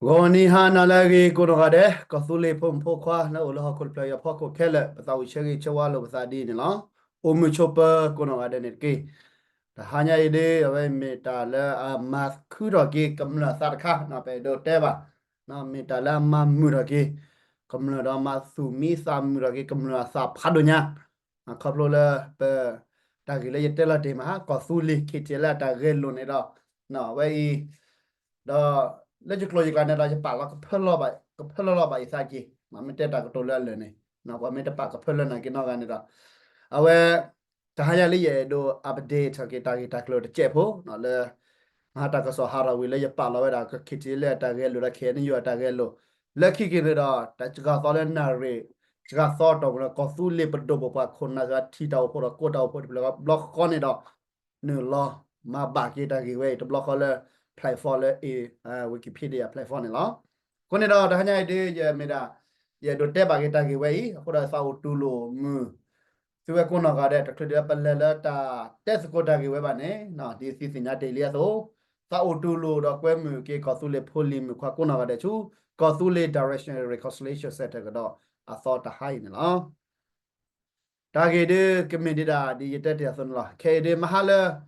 ဂီၤနံၤဟါနၤလၢအဂ့ၤကိးနီၢ်ဂၤဒဲး, ကီၢ်သူလ့ၤဖိမုၣ်ဖိခွါလၢအိၣ်လၢဟီၣ်ခိၣ်တဖျၢၣ်အံၤအဖီခိၣ်ခဲလၢာ်, ပသးအိၣ်ဆၢဂ့ၤဆၢဝါလိာ်ပသးဒ်အံၤန့ၣ်လီၤ. အိၣ်မုာ်ဆိးပၢၤကိးနီၢ်ဂၤဒဲးန့ၣ်တက့ၢ်. တဟါညါအံၤဒ် အဝဲမ့ၢ်တၢ်လၢအမၤခုထီၣ်က့ၤကမျၢၢ်အသးတခါ, ပအဲၣ်ဒိးတဲဘၣ်, မ့ၢ်တၢ်လၢအမၤမုာ်ထီၣ်က့ၤ ကမျၢၢ်ဒီးမၤသူၣ်မံသးမုာ်ထီၣ်က့ၤကမျၢၢ်အသးဖးဒိၣ်ညါ, ခီဖျိလၢပ တၢ်ဂ့ၢ်လၢယတဲလီၤတ့ၢ်မး ကီၢ်သူလ့ၤ ခံထံၣ်လၢအတၢ်ဂဲၤလိာ်န့ၣ်ဒီး အဝဲအံၤ ဒီးလၢယကျိာ်ယကျဲန့ၣ်ဒီး ယပာ်လီၤ ကဖၢလီၤဘၣ်အံၤသးက့ၤ, မ့ၢ်တဲတၢ်ကတိၤလၢအလၢာ်န့ၣ်, ပှၤမ့ၢ်တပာ်ကဖၢလၢနၤက့ၤနီၢ်ဂၤန့ၣ်ဒီး အဝဲ တဟါညါလၢယအဲၣ်ဒိး update ထီၣ်က့ၤတၢ်ဂ့ၢ်တၢ်ကျိၤတစဲးဖိ လၢ မဟါတၢ်ကစီၣ်ဟးထီၣ်ဝံၤလၢယပာ်လီၤဝဲဒၣ် က ခံထံၣ်လၢအတၢ်ဂဲၤလိာ်ဒီး ခဲအံၤနယူၤအတၢ်ဂဲၤလိာ် လၢခံက့ၤန့ၣ်ဒီး တၢ်စှၤသီလၢနၣ်ရံၣ် စှၤသီတီၢ်ပူၤလၢ ကီၢ်သူလ့ၤပဒိၣ်ပပှၤခိၣ်နၢ်စှၤထံၣ်တၢ်အိၣ်ဖှိၣ်ဒီးကိးတၢ်အိၣ်ဖှိၣ်တဖျၢၣ်ဘျီဃီန့ၣ်ဒီး နုာ်လီၤမၤဘၣ်က့ၤတၢ်ဂ့ၢ်ဝဲအံၤတဘျီဃီလၢ platform လၢ Wikipedia platform န့ၣ်လီၤ. အဃိန့ၣ်ဒီး တဟါညါအံၤဒ်ယမ့ၢ်ဒၣ် ယအဲၣ်ဒိးတဲဘၣ်က့ၤတၢ်ဂ့ၢ်ဝဲအံၤ အဃိဒီးသးအိၣ်တူၢ်လိာ်မုာ် သုဝဲကိးနီၢ်ဂၤဒဲး တချုးဒံးပလဲၤလၢတၢ်တဲသကိးတၢ်ဂ့ၢ်ဝဲဘၣ်န့ၣ် ဒ်သုသ့ၣ်ညါတ့ၢ်လံအသိး သးအိၣ်တူၢ်လိာ်ဒီးကွဲမုာ်က့ၤကီၢ်သူလ့ၤဖိလံၤမုၣ်ခွါကိးနီၢ်ဂၤဒဲးဆူ ကီၢ်သူလ့ၤ Direction Reconciliation Center ကဒီးအသီတဟါအံၤန့ၣ်လီၤ. တၢ်ဂ့ၢ်ဒ်ကမ့ၢ်ဒ်ဒၣ်ဒ်ယတဲတ့ၢ်အသိးန့ၣ်လီၤ. ခဲအံၤဒ်မဟါလၢ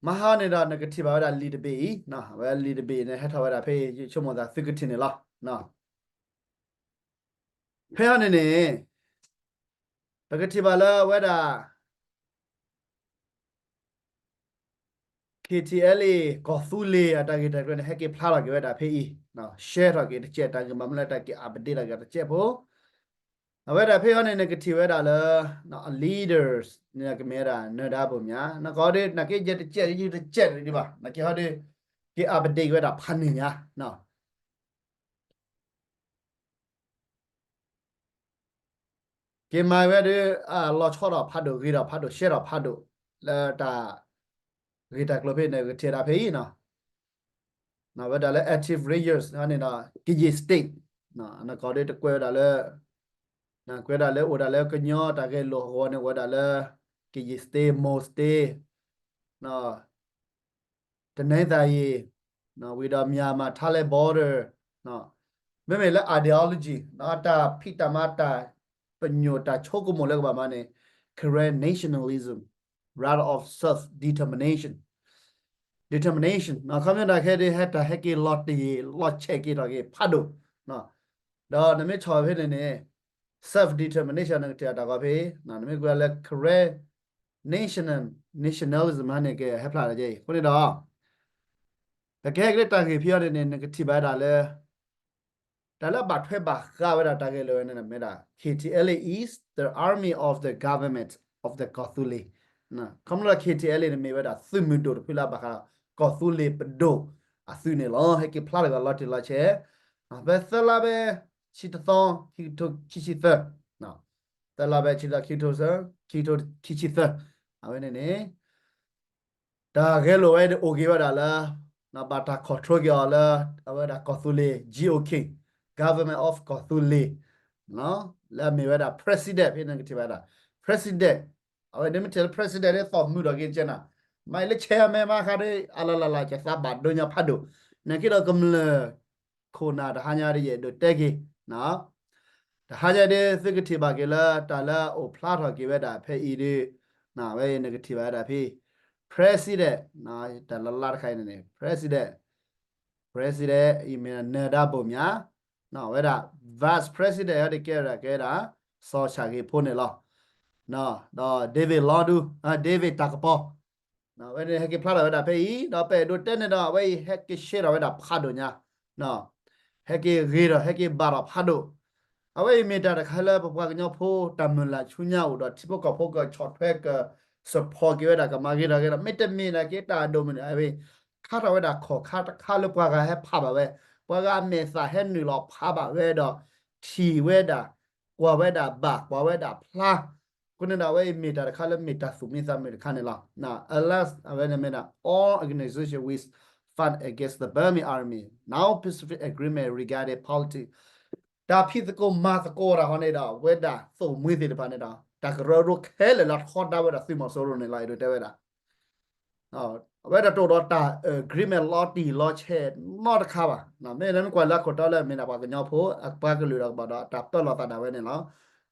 မဟါန့ၣ်ဒီးနကထံၣ်ဘၣ်ဝဲဒၣ်လံာ်တဘ့ၣ်အံၤ, အဝဲလံာ်တဘ့ၣ်န့ၣ် ဟဲထီၣ်ဝဲဒၣ်ဖဲယဆိကမိၣ်သးသုကထံၣ်န့ၣ်လီၤ. ဖဲအံၤန့ၣ်န့ၣ် ပကထံၣ်ဘၣ်လၢအဝဲဒၣ် KTLA ကီၢ်သူလ့ၤအတၢ်ဂ့ၢ်တၢ်ကျိၤန့ၣ် ဟဲက့ၤဖျါထီၣ်က့ၤဝဲဒၣ်ဖဲအံၤ, share ထီၣ်က့ၤတစဲးတၢ်ဂ့ၢ် ဘၣ်မနုၤလၢတၢ်က့ၤ update ထီၣ်က့ၤတစဲးဖိ အဝဲဒၣ်ဖဲအံၤန့ၣ် နကထံၣ်ဝဲဒၣ်လၢ leaders န့ၣ်ကမ့ၢ်ဝဲဒၣ် နၢၤဒါဘိၣ်မၠါ, နကီဒ် နက့ယဲတစဲး ယတစဲးတဒံးဘၣ်, နကဟီဒ် က့ၤ update ဝဲဒၣ်ဖးန့ၢ်ညါ က့ၤမၤဝဲဒၣ် လီၤဆီထီၣ်ဖးဒိၣ် ဂ့ၤထီၣ်ဖးဒိၣ် ရှဲထီၣ်ဖးဒိၣ် လၢတၢ်ဂ့ၢ်တၢ်ကျိၤဖဲန့ၣ် ကထံၣ်ဝဲဒၣ်ဖဲအံၤ, ဝဲဒၣ်လၢ active rangers န့ၣ်ဒီး ကယ့ၤ state နကီဒ်တကွဲးဝဲဒၣ်လၢ နကွဲးဒၣ်လၢအိၣ်ဒၣ်လၢကညီတၢ်ဂဲၤလိာ်အဂီၢ်န့ၣ် အိၣ်ဝဲဒၣ်လၢ ကယ့ၤ state, မိၢ် state တနင်္သာရီ ဝံၤဒီး Myanmar Thailand border မ့မ့ၢ်လၢ ideology တၢ်ဖံးတၢ်မၤတၢ်ပညိၣ်တၢ်ဆိကမိၣ်လၢကဘၣ်မၤန့ၣ် Karen nationalism, right of self determination, determination ခီပညီတၢ်ခဲဒ် ဟဲတၢ်ဟဲက့ၤလီၤတယံာ်လီၤဆဲးက့ၤထီၣ်က့ၤဖးဒိၣ် ဒီးနမ့ၢ်ဆီၣ်ဖဲန့ၣ်န့ၣ် self determination နကထံၣ်အတၢ်ဂီၤဖဲ နမ့ၢ်ကွၢ်လၢ Karen national nationalism ဟါန့ၣ်ကဟဲဖျါလၢကဲအံၤ အဃိန့ၣ်ဒီး ပကဟဲက့ၤလၢတၢ်ဂ့ၢ်ဖဲအံၤန့ၣ်န့ၣ် နကထံၣ်ဘၣ်ဝဲဒၣ်လၢ တၢ်လၢအဘၣ်ထွဲဘၣ်ဃးဝဲဒၣ်တၢ်ဂဲၤလိာ်ဝဲန့ၣ်မ့ၢ်ဒၣ် K T L A is the army of the government of the ကီၢ်သူလ့ၤ ခီဖျိလၢ K T L A န့ၣ်မ့ၢ်ဝဲဒၣ်သုးမုၢ်ဒိၣ်တဖုလၢအဘၣ်ဃးဒီး ကီၢ်သူလ့ၤပဒိၣ်အသုးန့ၣ်လီၤ. ဟဲက့ၤဖျါထီၣ်က့ၤလီၤတံၢ်လီၤဆဲး ဖဲသၢလါဘဲ ဆံတသီ ခံကထိခံဆံသၢ သၢလါဘဲ ဆံတသီ ခံကထိ ခံကထိခံဆံသၢ အဝဲန့ၣ်န့ၣ် တၢ်ဂဲၤလိာ်ဝဲအိၣ်က့ၤဝဲဒၣ်လၢ ဘၣ်တၢ် control က့ၤအီၤလၢ အဝဲဒၣ်ကီၢ်သူလ့ၤ G O K, Government of ကီၢ်သူလ့ၤ လၢအမ့ၢ်ဝဲဒၣ် president ဖဲန့ၣ်ကထံၣ်ဘၣ်ဝဲဒၣ် president အဝဲန့ၣ်မ့ၢ်ထဲလၢ president ဒ်သိးမုာ်ထီၣ်က့ၤကဲနၤ မ့ၢ်လၢ chairman မၤဃါဒီး အလီၢ်လၢ်လၢ် ကသးဘၣ်ဒိညါဖးဒိၣ် နက့ဒီးကမျၢၢ် ခိၣ်နၢ်တဟါညါဒ်ယအဲၣ်ဒိးတဲက့ၤ တဟါညါဒ် သုကထံၣ်ဘၣ်က့ၤလၢ တၢ်လၢအအိၣ်ဖျါထီၣ်က့ၤဝဲဒၣ်ဖဲအံၤဒ် ဝဲအံၤနကထံၣ်ဘၣ်ဝဲဒၣ်ဖဲ president တၢ်လၢလါတခါအံၤန့ၣ်န့ၣ် president, president အံၤမ့ၢ်နၢၤဒါဘိၣ်မၠါ, ဝဲဒၣ် vice president ဟဲတကဲဝဲဒၣ်ကဲဒၣ် စီၤဆၣ်ဂ့ၤဖိန့ၣ်လီၤ. ဒီး David လီဒူ David တၢ်ကပီၤ အဝဲန့ၣ်ဟဲက့ၤဖျါထီၣ်ဝဲဒၣ်ဖဲအံၤ ဒီးပအဲၣ်ဒိးတဲန့ၣ်ဒီး အဝဲအံၤဟဲက့ၤရှဲထီၣ်ဝဲဒၣ်ဖးဒိၣ်ညါ, ဟဲက့ၤဂ့ၤထီၣ် ဟဲက့ၤဘၣ်ထီၣ်ဖးဒိၣ်, အဝဲအံၤမ့ၢ်တၢ်တခါလၢပပှၤကညီဖိတၢ်မုၢ်လၢ်ဆူညါအိၣ်ဒီး ထံဖိကီၢ်ဖိကဆီၣ်ထွဲက support က့ၤဝဲဒၣ် ကမၤဂ့ၤထီၣ်ဂ့ၤဒီး မ့တမ့ၢ်နာ်က့ တၢ်အဒိၣ်မုၢ်န့ၣ် အဝဲ ခါထီၣ်ဝဲဒၣ်ခီၣ်ခါတခါလၢပှၤဂၤဟဲဖးဘၣ်ဝဲ, ပှၤဂၤအမဲာ်သၣ်ဟဲနုာ်လီၤဖးဘၣ်ဝဲဒီး ထံၣ်ဝဲဒၣ် ကွၢ်ဝဲဒၣ်ဘၣ် ကွၢ်ဝဲဒၣ်ဖျါ အဃိန့ၣ်ဒီး အဝဲအံၤမ့ၢ်တၢ်တခါလၢမ့ၢ်တၢ်သူၣ်မံသးမုာ်တခါန့ၣ်လီၤ. Unless အဝဲန့ၣ်မ့ၢ်ဒၣ် all organization with fund against the Burmese army, no specific agreement regarding politics တၢ်ဖံးသကိးမၤသကိးတၢ်ဟီန့ၣ်ဒီး ဝဲဒၣ်သိၣ်မှံသ့ၣ်တဖၣ်န့ၣ်ဒီး တၢ်ကရၢကရိခဲလၢာ်လၢထီဒါဝဲဒၣ်သုးမီၤစိရိၤန့ၣ်လီၤ အဲၣ်ဒိးတဲဝဲဒၣ် အဝဲဒၣ်တအိၣ်ဒီးတၢ် agreement လီၤတံၢ်လီၤဆဲးနီတခါဘၣ်. မ့ၢ်လၢမ့ၢ်ကွၢ်လၢအခိၣ်တီလၢမ့ၢ်ဒၣ်ပှၤကညီဖိ အပှၤကလုာ်ဒီးကဘၣ်ဒီးတၢ်ပၢလီၤသးဒၣ်ဝဲန့ၣ်လီၤ.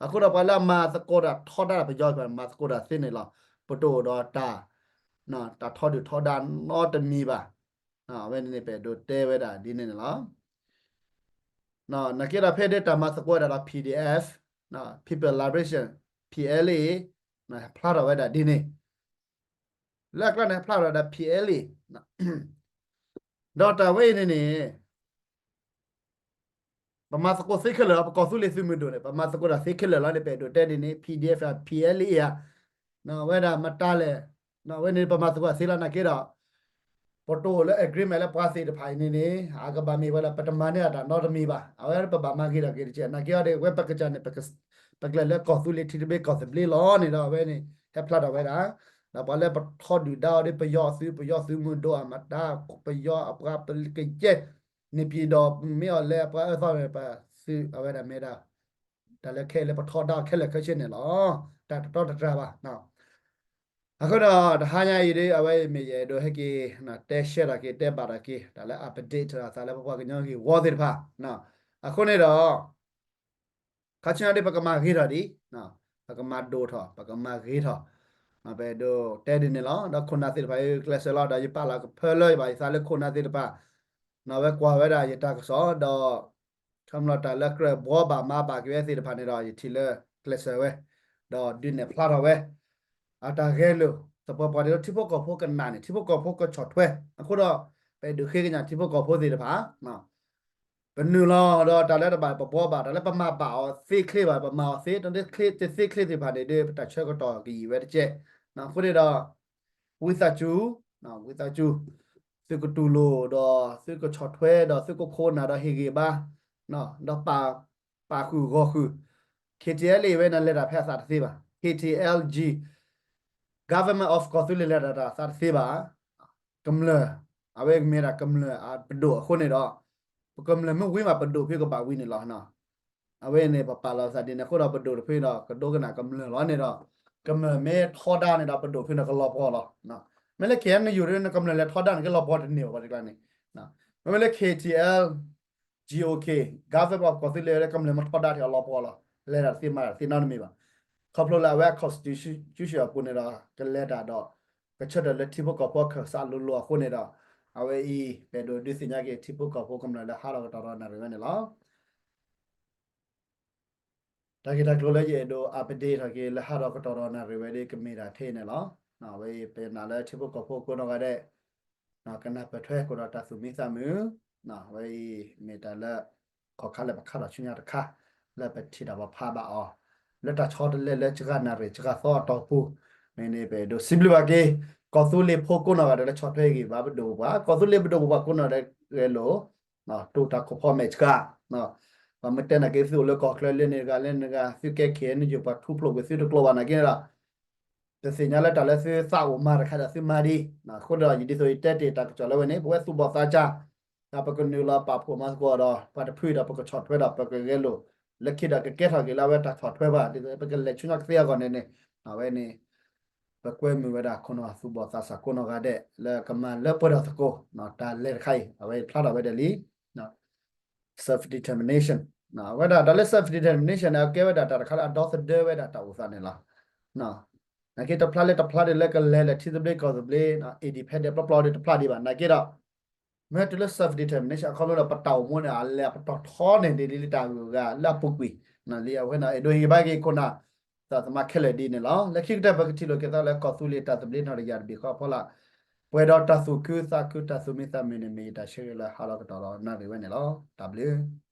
အဃိဒီးပှၤလၢအမၤသကိးတၢ်ထီဒါပယီၤ မၤသကိးတၢ်သ့န့ၣ်လီၤ. ပတအိၣ်ဒီးတၢ် တၢ်ထီဒုၣ်ထီဒါနီတမံၤဘၣ်. အဝဲန့ၣ်န့ၣ် ပအဲၣ်ဒိးတဲဝဲဒၣ်ဒ်န့ၣ်န့ၣ်လီၤ. နာ်က့ဒီးဖဲဒၣ်တၢ်မၤသကိးဝဲဒၣ်ဒီး P D F, People Liberation, P L A ဖျါထီၣ်ဝဲဒၣ်ဒ်န့ၣ်, လၢအကျါန့ၣ် ဖျါထီၣ်ဝဲဒၣ် P L A ဒီးတၢ်ဝဲအံၤန့ၣ်န့ၣ် ပမၤသကိးသ့ခဲလၢာ်လီၤ. ပကီၢ်သူလ့ၤသုးမုၢ်ဒိၣ်န့ၣ် ပမၤသကိးတၢ်သ့ခဲလၢာ်လီၤန့ၣ် ပအဲၣ်ဒိးတဲဒ်န့ၣ် P D F ဧါ P L A ဧါ, ဝဲဒၣ်မတၤလဲၣ်, ဝဲန့ၣ်ပမၤသကိးတၢ်သ့လီၤ. နာ်က့ဒီး ပတအိၣ်လၢ agreement လၢပှၤသ့ၣ်တဖၣ်အံၤန့ၣ်န့ၣ် အကဘၣ်မ့ၢ်ဝဲဒၣ် ပတမၤန့ၢ်အတၢ်နီတမံၤဘၣ်. အဝဲပဘၣ်မၤဂ့ၤထီၣ်က့ၤတက့ၢ်. နာ်က့အီၤဒီး ဝဲပကစၢ်န့ၣ် ပကလဲၤလၢကီၢ်သူလ့ၤထံသဘျ့ကီၢ်သဘျ့လီၤန့ၣ်ဒီး အဝဲန့ၣ် ဟဲဖျါထီၣ်ဝဲဒၣ်, ဒီးပှၤလၢပထီဒုၣ်ဒါအီၤဒီး ပယီၤသုး ပယီၤသုးမုၢ်ဒိၣ်အမတၤ ပယီၤအပှၤပကယဲၢ် န့ၣ်ပံၤဒီးမ့ၢ်အီၤလၢပှၤအၢသီန့ၣ် ပသုးအဝဲဒၣ်မ့ၢ်ဒၣ် တၢ်လၢခဲအံၤလၢပထီဒါခဲလၢာ်ခဲဆ့န့ၣ်လီၤ. တၢ်တတီတတြၢ်ဘၣ်. အဃိဒီးတဟါညါအံၤဒီး အဝဲအံၤမ့ၢ်ယအဲၣ်ဒိးဟဲက့ၤ တဲရှဲထီၣ်က့ၤ တဲဘၣ်ထီၣ်က့ၤ တၢ်လၢ update တၢ်သးလၢပပှၤကညီဂ့ၢ်ဝီသ့ၣ်တဖၣ်. အဃိန့ၣ်ဒီး ခါဆူညါဒီး ပကမၤဂ့ၤထီၣ်ဒံး, ပကမၤဒိၣ်ထီၣ် ပကမၤဂ့ၤထီၣ်, ပအဲၣ်ဒိးတဲဒ်န့ၣ်လီၤ. ဒီးခိၣ်နၢ်သ့ၣ်တဖၣ် ယကျဲးစၢးလီၤဒီး ယပာ်လီၤကဖၢလၢယဘၣ်ယသးလၢခိၣ်နၢ်သ့ၣ်တဖၣ်, နီၢ်ဝဲကွၢ်ဝဲဒၣ်ယတၢ်ကစီၣ်ဒီး ခီဖျိတၢ်လၢကြၢးဘှီဘၣ်မၤဘၣ်က့ၤဝဲသ့ၣ်တဖၣ်န့ၣ်ဒီး ယထံၣ်လၢကျဲးစၢးဝဲ, ဒီးဒုးနဲၣ်ဖျါထီၣ်ဝဲ အတၢ်ဂဲၤလိာ် သပှၢ်ပှၢ်ဒ်သိးထံဖိကီၢ်ဖိကနၣ်န့ၣ် ထံဖိကီၢ်ဖိကဆီၣ်ထွဲ. အဃိဒီး ပအဲၣ်ဒိးဃ့ကညးထံဖိကီၢ်ဖိသ့ၣ်တဖၣ် ပနုာ်လီၤဒီးတၢ်လၢတဘၣ်ပဘှီဘၣ် တၢ်လၢပမၤဘၣ်အီၤသ့ချ့ဘၣ် ပမၤအီၤသ့ တသ့ချ့သ့ၣ်တဖၣ်န့ၣ်ဒီး ပတၢ်ဆၢကတီၢ်ကယံာ်ဝဲတကဲး. အဃိန့ၣ်ဒီး ဝံသးစူၤ, ဝံသးစူၤ, သုကတူၢ်လိာ်ဒီးသုကဆီၣ်ထွဲဒီးသုကခိၣ်နၢ်ဒီးဟ့ၣ်ဂံၢ်ဘါ, ဒီးပာ်ဃုာ်ဂီၢ်ဃုာ်, K T L A ဝဲန့ၣ်လဲၤတၢ်ဖဲအသးတသ့ဘၣ်. K T L G, Government of ကီၢ်သူလ့ၤလဲၤတၢ်အသးတသ့ဘၣ်. ကမျၢၢ်, အဝဲမ့ၢ်ဒၣ်ကမျၢၢ်အပဒိၣ်အဃိန့ၣ်ဒီး ပကမျၢၢ်မ့ၢ်ဝံၤမး ပဒိၣ်ဖဲကဘၣ်ဝံၤန့ၣ်လီၤ. အဝဲန့ၣ် ပပာ်လီၤသးဒ်န့ၣ်အဃိဒီး ပဒိၣ်တဖုဒီး ကဒိကနၣ်ကမျၢၢ်လီၤန့ၣ်ဒီး ကမျၢၢ်မ့ၢ်ထီဒါန့ၣ်ဒီး ပဒိၣ်ဖုန့ၣ်ကလီၤပှီၢ်လီၤ. မ့ၢ်လၢ K N U ဒီး ကမျၢၢ်လဲၤထီဒါန့ၣ် ကလီၤပှီၢ်တန့ၢ်ဘၣ် ပှၤတကျါန့ၣ်. မ့မ့ၢ်လၢ K T L, G O K, Government of ကီၢ်သူလ့ၤ ကမျၢၢ်မ့ၢ်ထီဒါထီၣ်အလီၤပှီၢ်လီၤ. လဲၤတၢ်တသ့မၤတၢ်တသ့ နီတမံၤဘၣ်. ခီဖျိလၢအဝဲ constitution အပူၤန့ၣ်ဒီး ကလဲၤတၢ်ဒီး ကဆၢထၢၣ်လၢထံဖိကီၢ်ဖိအခၢၣ်စးလိၤလိၤအဃိန့ၣ်ဒီး အဝဲအံၤ ပအဲၣ်ဒိးဒုးသ့ၣ်ညါက့ၤထံဖိကီၢ်ဖိကမျၢၢ်လၢဟးထီၣ်ကတီၢ်ဒီးနၣ်ရံၣ်ဝဲန့ၣ်လီၤ. တၢ်ဂ့ၢ်တၢ်ကျိၤလၢယအဲၣ်ဒိး update ထီၣ်က့ၤလၢဟးထီၣ်ကတီၢ်ဒီးနၣ်ရံၣ်ဝဲဒီး ကမ့ၢ်တၢ်ထဲအံၤန့ၣ်လီၤ. အဝဲအံၤပနာ်လၢထံဖိကီၢ်ဖိကိးနီၢ်ဂၤဒဲး ကနၢ်ပၢၢ်ထွဲကဒီးတၢ်သူၣ်မံသးမုာ်, အဝဲအံၤမ့ၢ်တၢ်လၢ ခီၣ်ခါလၢပခါထီၣ်ဆူညါတခါ လၢပထံၣ်တၢ်ပဖးဘၣ်အီၤ လၢတၢ်ဆီတလဲလၢစှၤနၣ်ရံၣ်စှၤသီအတီၢ်ပူၤ, မ့ၢ်န့ၣ်ပအဲၣ်ဒိးစံးဘျုးဘၣ်က့ၤ ကီၢ်သူလ့ၤဖိကိးနီၢ်ဂၤဒဲးလၢဆီၣ်ထွဲဂ့ၤဘၣ်ပဒိၣ်ပပှၢ်, ကီၢ်သူလ့ၤပဒိၣ်ပပှၢ်ကိးနီၢ်ဂၤဒဲးဂဲၤလိာ် တိၢ်တၢ်ခိၣ်ဖီမဲာ်ဆှး, ပှၤမ့ၢ်တဲနာ်က့သုအိၣ်လၢကီၢ်ချၢလၢန့ၣ်တဂၤလၢန့ၣ်တဂၤ သုကဲခဲအံၤန့ၣ်ယိာ်ပှၤထူဖျိးကွံာ်သုတကျိၤဘၣ်နာ်က့န့ၣ်ဒီး ပသ့ၣ်ညါလၢတၢ်လၢသုသးအိၣ်မၤတခါဒီးသုမၤဒံး, အဃိဒီးယဒ်သိးယတဲတ့ၢ်တၢ်ကစီၣ်လၢဝဲန့ၣ် ပဝဲသူၣ်ဘီၣ်သးစၢ် ဒီးပကနုာ်လီၤပာ်ဖှိၣ်မၤသကိးဒီး ပှၤတဖုဒီးပကဆီၣ်ထွဲဒီးပကဂဲၤလိာ် လၢခံဒီးကကဲထီၣ်က့ၤလၢအဝဲတၢ်ဆီၣ်ထွဲပှၤ ဒ်သိးပကလဲၤဆူညါကသ့အဂီၢ်န့ၣ်န့ၣ်, အဝဲန့ၣ် ပကွဲမုာ်ဝဲဒၣ်ခိၣ်နၢ်သူၣ်ဘီၣ်သးစၢ်ကိးနီၢ်ဂၤဒဲး လၢကမၤလၢပှဲၤထီၣ်သကိး တၢ်လဲၤတခါအံၤ အဝဲဖျါထီၣ်ဝဲဒၣ်လံ self determination, အဝဲဒၣ်တၢ်လၢ self determination န့ၣ် အကဲဝဲဒၣ်တၢ်တခါလၢအဒီသဒၢဝဲဒၣ်တၢ်အိၣ်သးန့ၣ်လီၤ. နာ်က့တဖျါလၢတဖျါဒ်လၢကလဲၤလၢထံသဘျ့ကီၢ်သဘျ့ independent ပျီပျီဒီးတဖျါဒံးဘၣ် နာ်က့ဒီး မ့ၢ်တုၤလၢ self determination အခီဖျိဒီးပတၢ်အိၣ်မူန့ၣ် အလဲၤအပတီၢ်ထီန့ၣ် ဒ်လၢတၢ်ဂုၤအဂၤလၢအပူၤကွံာ်, လံအဝဲန့ၣ် အဲၣ်ဒိးဟ့ၣ်ဂံၢ်ဘါက့ၤခိၣ်နၢ် သးသမါခဲလၢာ်ဒ်န့ၣ်လီၤ. လၢခံကတၢၢ်ပကထံၣ်လိာ်က့ၤသးလၢကီၢ်သူလ့ၤတၢ်သဘျ့နီၢ်တယၢ်တဘ့ၣ်ဃီအဖီလာ် ပှဲၤဒီးတၢ်သူၣ်ခုသးခုတၢ်သူၣ်မံသးမုာ်န့ၣ် မ့ၢ်ယတၢ်ဆၢဂ့ၤလၢဟးလီၤကတီၢ်ဒီးနၣ်ရံၣ်ဝဲန့ၣ်လီၤ. တၢ်ဘျုး